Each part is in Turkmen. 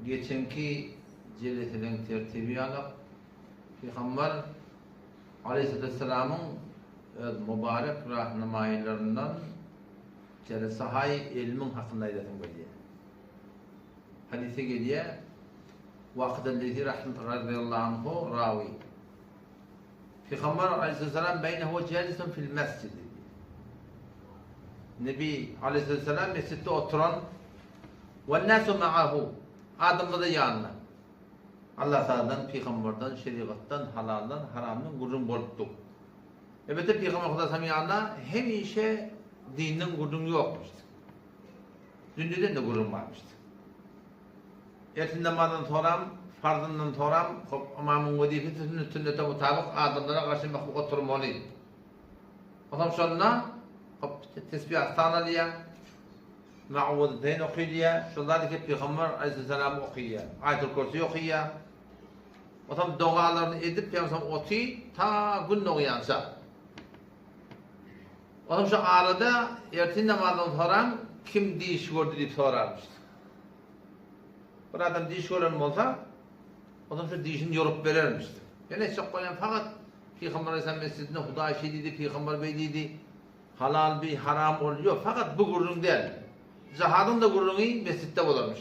Geçenki jeleseleň tertibi ýalak, Pygamber aleýhissalamyň öz mübarek rahnamaýylaryndan jelesahaý elmiň hakynda aýdasym gelýär. Hadysda gelýär, Wakydyl-Leýsi razyýallahu anhu rawy. Pygamber aleýhissalam beýne huwe jalisun fil mesjid diýdi. Nebi aleýhissalam mesjitde oturan we nasu ma'ahu adamlar-da ýanynda. Allah Tagaladan, pygamberden, şerigatdan, halaldan, haramdan gürrüň bolupdy. Elbetde pygamber Hudaýam ýanynda hemişe dinden gürrüň ýokmyş. Dünýeden-de gürrüň barmyşdy. Ertir namazdan soram, farzyndan soram, hop, ymamyň wezipesi sünnete mutabyk adamlara garşy bakyp oturmaly. Onsoň şonda, hop, tesbihat sanalýar, Ma'uwweziteýn okylýar, şol zady ki Pygamber aleýhissalam okaýar, Aýatul Kürsi okaýar. Onsoň dogalaryny edip, soň oty ta gün dogýança. Onsoň şu arada ertir namazdan soraň kim diş gördi diýip sorarmyş. Bir adam diş gören bolsa, onsoň şu dişini ýorup berermiş. Ýöne etjek bolýan fakat Pygamber Aleyhisselam mesjidinde Hudaý şeý diýdi, Pygamber beý diýdi, halal bi, haram ol ýok. Fakat bu gürrüň däl. Jahadyň-da gürrüňi mesjitde bolarmyş.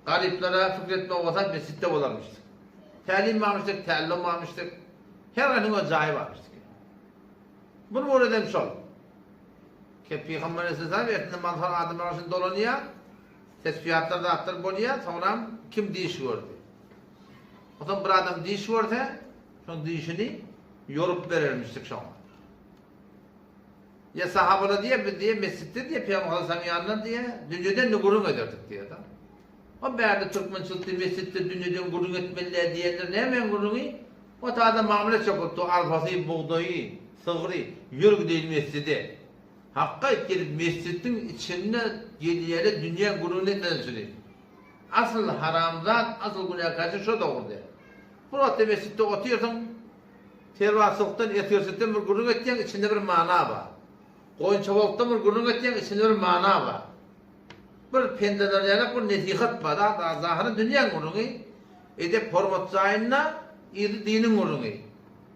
Garyplara pikir etmek bolsa mesjitde bolarmyş. Tälim barmyşdyk, tällum barmyşdyk. Her haýsynyň öz jaýy barmyşdyk. Bir muridem şol. Ke Pygamber Aleyhisselam ertenden mansoň adamlar üçin dolanýar. Tesbihatlar zatlar bolýar, soňram kim diş gördi. Onsoň bir adam diş görse, şoň dişini ýorup berermişdik şoňa. Ýa sahabalar diýýär, biz diýýär mesjitde diýýär Pygamber Aleyhisselam ýanynda diýýär, dünýeden de gürrüň ederdik diýýär-de. O bärde türkmençilikde mesjitde dünýeden gürrüň etmeli däl diýenler nämäň gürrüňi? O taýda mamla etjek bolupdy, arpasy, bugdaýy, sygry, ýör gideýin mesjide. Hakga aýt gelip mesjitdiň içinde gelýäle dünýäň gürrüňini etmeden şuny. Asyl haramzat, asyl günäkärçilik şo dogrudy. Bir wagtda mesjitde otyrsyň, telwasylykdan, esgerçilikden bir gürrüň etýäň, içinde bir mana bar. Goýunçabalykdan bir gürrüň etýäň, içinde bir mana bar. Bir pendeler ýalak bir nesihat bar da zahyry dünýäň gürrüňi, edep hormat jaýynda yzy diniň gürrüňi.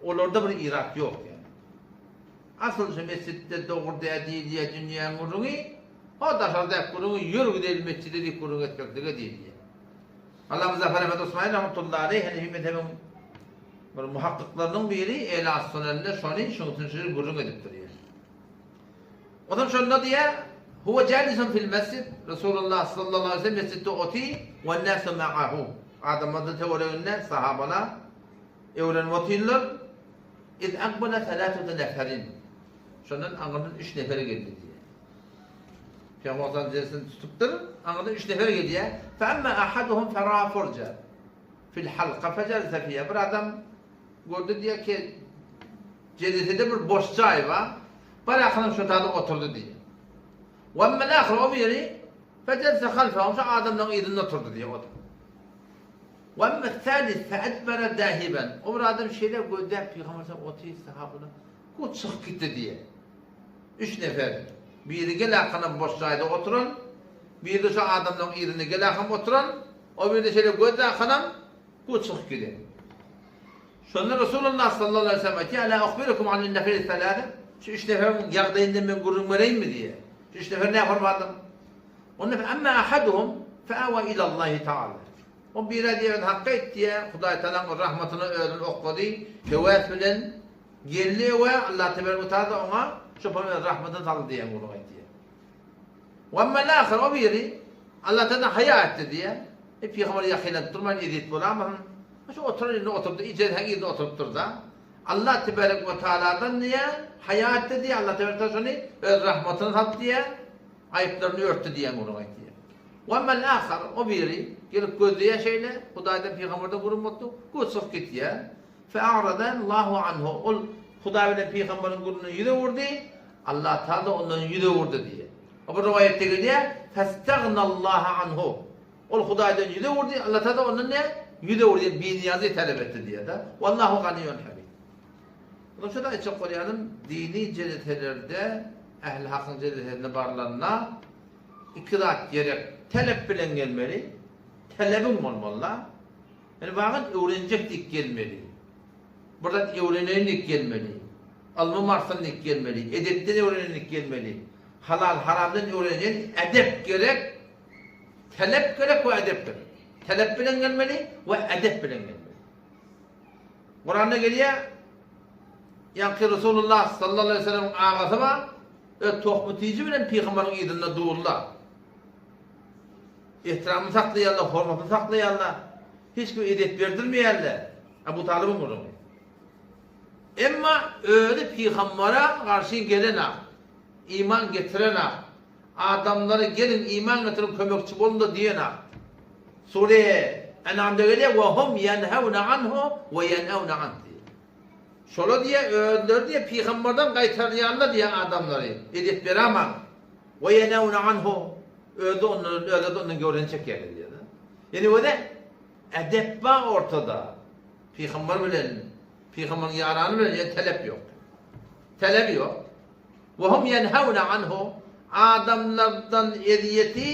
Olarda bir irat ýok ýani. Asyl şu mesjitde dogry dä diýilýä dünýäň gürrüňi, ho daşardaky gürrüňi ýör gideli mesjide diýip gürrüň etmeklige diýilýä. Alla Muzaffar Ahmet Osmany rahmetullahi aleýh Hanefi mezhebiň bir muhakkyklarynyň biri Elas Sunende şony şuňsyn şeýle gürrüň edipdir ýani. Onsoň şonda diýýär, Huwe jalisun fil mesjid, Resulullah sallallahu aleýhi we sellem mesjitde otyr, we-n-nasu ma'ahu, adamlar-da töwereginde, sahabalar öwrenip otyrlar, iz akbala salasatu neferin, şondan aňyrdan üç nefer geldi diýýär. Pygamber sallallahu aleýhi tutupdyr, aňyrdan üç nefer gelýär, fe amma ahaduhum fera furja fil halka fejalese fiha, bir adam gördi diýýär ki, Jelesede bir boş jaý bar. Bar ahyram şo taýda oturdy diýýär. We emmel ahir o biri fejelse halfahum şo adamlaryň yzynda oturdy diýýär o-da. We emmel salis feedbere zahiben o bir adam şeýle gözläp pygamber sallam otyr sahabalar ku çykyp gitdi diýýär. Üç nefer biri gel ahyram boş jaýda oturan, biri-de şo adamlaryň yzynda gel ahyram oturan, o biri-de şeýle gözläp ahyram ku çykyp giden. Şonda Resulullah sallallahu aleýhi we sellem aýtýar, Ela uhbirukum anil neferi selase, Şu üç neferiň ýagdaýyndan men gürrüň bereýinmi diýýär. Şu üç nefer nähili adam? Onda fe emme ahaduhum fe awa ilallahi taala. O biri diýýär, öz hakka aýt diýýär, Hudaý Tagalaň rahmatyna özüni oklady, höwes bilen geldi we Allah tebarek we taala oňa şo öz rahmatyny saldy diýen gürrüň aýtýar. We emmel ahir, o biri Allah Tagaladan haýa etdi diýýär. E pygamber ýakynlanyp durman ezýet bolamasyn. Şu oturan ýerinde oturdy, ijazäň ýerinde oturypdyr-da. Allah tebarek we taaladan diýýär, haýa etdi diýýär, Allah tebarek we taala şony öz rahmatyna salyp diýýär, aýyplaryny örtdi diýen gürrüň aýtýar. We emmel ahar, o biri gelip gözleýär şeýle, Hudaýdan pygamberden gürrüň boldy, göz çykyp gitýär. Fe a'rada Allahu anhu, ol Hudaý bilen pygamberiň gürrüňinden ýüz öwürdi, Allah Taala ondan ýüz öwürdi diýýär. O bir rowaýatda gelýär, Festagnallahu anhu. Ol Hudaýdan ýüz öwürdi, Allah Taala ondan ne? Ýüz öwürdi, ýagny binyýazy talap etdi diýýär-de. Wallahu ganiýun hamid. Ondan şo-da aýtjak bolýanym, dini jeleselerde, ähli hakyň jelesesine barlanda iki zat gerek, talap bilen gelmeli. Telebiň bolmaly-da. Ýöne wagyz öwrenjek diýip gelmeli. Bir zat öwreneýin diýip gelmeli. Ylmym artsyn diýip gelmeli. Edepden öwreneýin diýip gelmeli. Halal, haramdan öwreneýin. Edep gerek. Talep gerek we edep gerek. Talep bilen gelmeli we edep bilen gelmeli. Kuranda gelýär, ýaňky Resulullah sallallahu aleyhi ve sellemiň agasy bar, öz tohmy tiji bilen pygamberiň yzynda durlar. Ehtiramyny saklaýarlar, hormatyny saklaýarlar. Hiç kime ezýet berdirmeýärler. Abu Talybyň gürrüňi. Emma özi pygambere garşy gelen-ak, iman getiren-ak, adamlara geliň iman getiriň kömekçi boluň-da diýen-ak. Sure En'amda gelýär, Ve hum yenhevne anhu ve yen'evne anh diýýär. Şolar diýýär, özleri diýýär pygamberden gaýtarýarlar diýýär adamlary, ezýet beramaň. Ve yen'evne anhu Özi ondan, özleri-de ondan göwreni çekýärler diýýär-de. Ýöne özi edep bar ortada. Pygamber bilen, pygamberiň ýarany bilen ýöne talep ýok. Talep ýok. Ve hum yenhevne anhu adamlardan ezýeti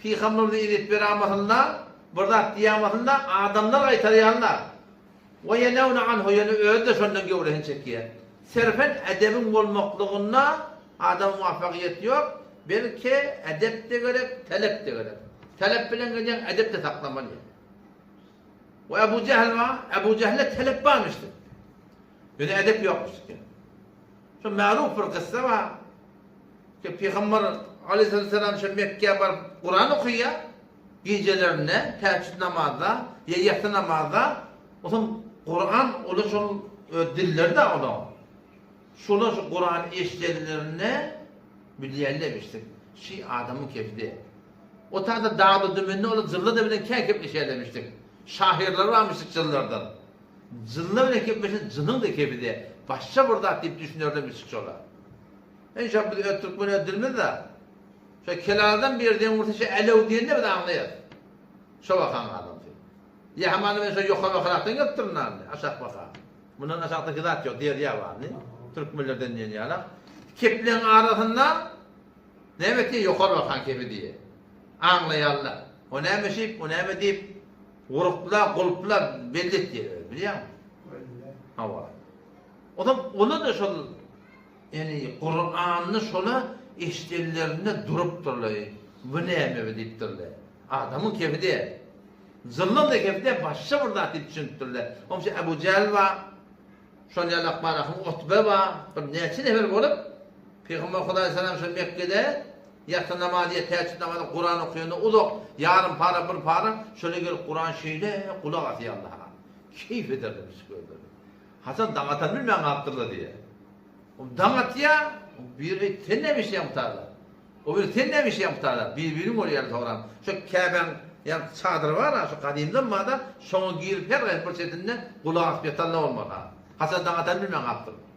pygamber bilen ezýet beramasynlar, bir zat diýämasynlar, adamlar gaýtarýarlar. Ve yenevne anhu ýöne özi-de şondan göwresini çekýär. Serfen edebiň bolmaklygynda adam muwaffakyýet ýok, belki edep-de gerek, talep-de gerek. Talep bilen gelýäň, edep-de saklamaly. We Ebu Jehl bar, Ebu Jehlde talep barmyşdy. Ýöne edep ýokmuşdy. Şu maruf bir kyssa bar. Ki Pygamber aleyhisselam şu Mekke'ye baryp Kur'an okuýar. Gijelerinde tähejjüd namazda ýa ýassy namazda otam Kuran ola şol dilleri-de ola. Şolar şu Kurany eşidenlerinde bilýärler emişdik. Şi adamyň kefidi. O taýda dagda dümende ola jyllar-da bilen kän kepleşýärler emişdik. Şahyrlar barmyşdyk jyllardan. Jyllar bilen kepleşen jynyň-da kefidi. Başga bir zat diýip düşünerler emişdik şolar. Enşa biz öz türkmen öz dilimiz-de. Şo kelaldan biri deň bolsa şo älew diýende biz aňlaýas. Şo bakaň adamsy. Ýa hamana men şo ýokary bakarakdan gelipdirin nany, aşak baka. Mundan aşakdaky zat ýok, derýa barny. Türkmenlerden diýen ýalak. Kepleň arasynda näme etýär ýokary bakan kepi diýýär. Aňlaýarlar. O näme şeýip, o näme diýip, gurupla, gulpla belli etýär özi, bilýäňmi? Hawa. Onsoň ola-da şol Ýagny Kuranda şola eşidenlerinde durupdyrlar, bu näme bu diýipdirler. Adamyň kefi däl. Jynlaň-da kefi däl, başga bir zat diýip düşünipdirler. Oň üçin Ebu Jähl bar, şol ýalak barahym Utbe bar, bir näçe nefer bolup, Pygamber Hudaý salam şol Mekgede ýatsy namazy ýa tähejjüt namazy Kuran okaýanda uzak, ýarym para, bir para, şola gelip Kuran şeýle gulak asýarlar. Keýp ederler mislik özleri. Haçan daň atanyny bilmän galypdyrlar diýýär. Ol daň atýar, biri sen näme işleýäň bu taýda? O biri sen näme işleýäň bu taýda? Bir-birini görýärler soňram. Şo Käbäň ýaňky çadyry bar-a, şo gadymdan bar-da, şoňa girip her haýsy bir çetinde gulak asyp ýatanlar bolmasa. Haçan daň atanyny bilmän galypdyrlar.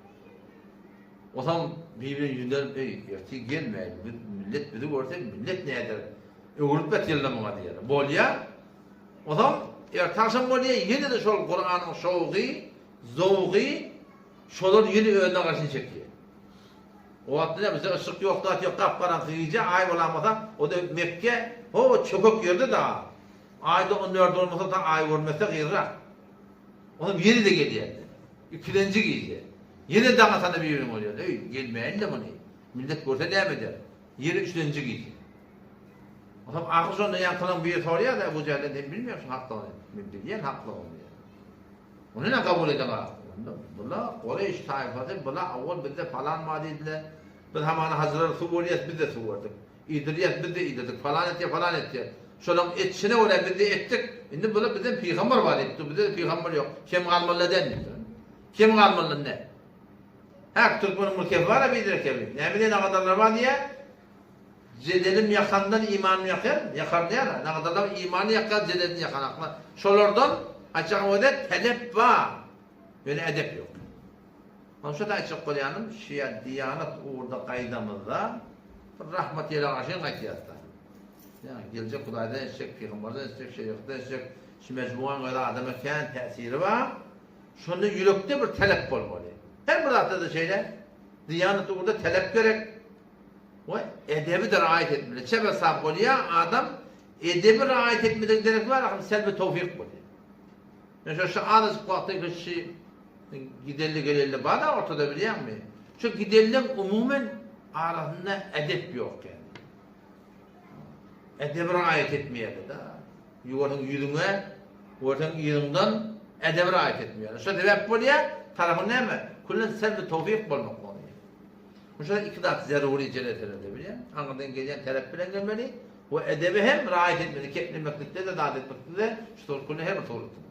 Onsoň bir-birine ýüzlenip, Eý, ertir gelmäýli, biz millet bizi görse, millet näder? Öwrülip ýatyrlar muňa diýýärler. Bolýar. Onsoň erte agşam bolýar, ýene-de şol Kuranyň şowgy, zowgy şolary ýene özüne garşy çekýär. O wagt näme, bizde yşyk ýok, zat ýok, gap-garaňky gije, aý bolamasa, o-da Mekge, ho, çökek ýerde dagy. Aýda on dördi bolmasa, ta aý görmese gyrrak. Onsoň ýene-de gelýär-de. Ikilenji gije. Ýene daň atanda bir-birini görýär. Eý, gelmäýin-le muny. Millet görse näme eder? Ýene üçlenji gije. Onsoň ahyr şonda ýaňkylaň biri soraýar-da Ebu Jählden, sen bilmeýärsiň haklygyny. Men bilýän haklygyny diýýär. Ony näme kabul edeňok? Onda bula Kureýş taýfasy, bula owal bizde palan bar diýdiler. Biz hamana hajylara suw berýäs, biz-de suw berdik. Iýdirýäs, biz-de iýdirdik. Palan etýär, palan etýär. Şolaň etişine görä biz-de etdik. Indi bular bizden pygamber bar diýip dur. Bizde-de pygamber ýok. Kem galmaly däl diýipdir. Kem galmaly ne? Häk, türkmeniň bir kefi bar-a biderek kefi. Näme diýen agadarlar bar diýýär. Jedelim ýakandan imanym ýakar, ýakar diýýär-ä. Nagadarlar imany ýakýar, jedelini ýakanaklar. Şolardan aýtjagym özi talep bar, ýöne edep ýok. Onsoň şo-da aýtjak bolýanym, şeýa diýanat ugurda gaýdamyzda bir rahmat ýele garşy gaýtýas-da. Ýa geljek Hudaýdan eşitjek, pygamberden eşitjek, şerigatdan eşitjek, şu mejmuaň özi adama kän täsiri bar. Şonda ýürekde bir talep bolmaly. Her bir zatda-da şeýle, diýanat ugurda talep gerek. We edebi-de raýat etmeli. Çep hesap bolýar, adam Edebi raýat etmedik derek bar, ahym selbi towfyk bolýar. Men şu şu azajyk wagtda şu gidelli gelelli bar-da ortada bilýäňmi? Şu gidelliň umumen arasynda edep ýok ýani. Edebi raýat etmeýärler-de. Ýuwasyň ýüzüňe, görseň yzyňdan edebi raýat etmeýärler. Şo sebäp bolýar, tarapyň näme? Küllen selbi towfyk bolmak bolýar. Şo iki zat zerury jeleselerde bilýän. Aňyrdan gelýän tarap bilen gelmeli we edebi hem raýat etmeli. Keplemeklikde-de, zat etmeklikde-de şu küllen her bir suratda.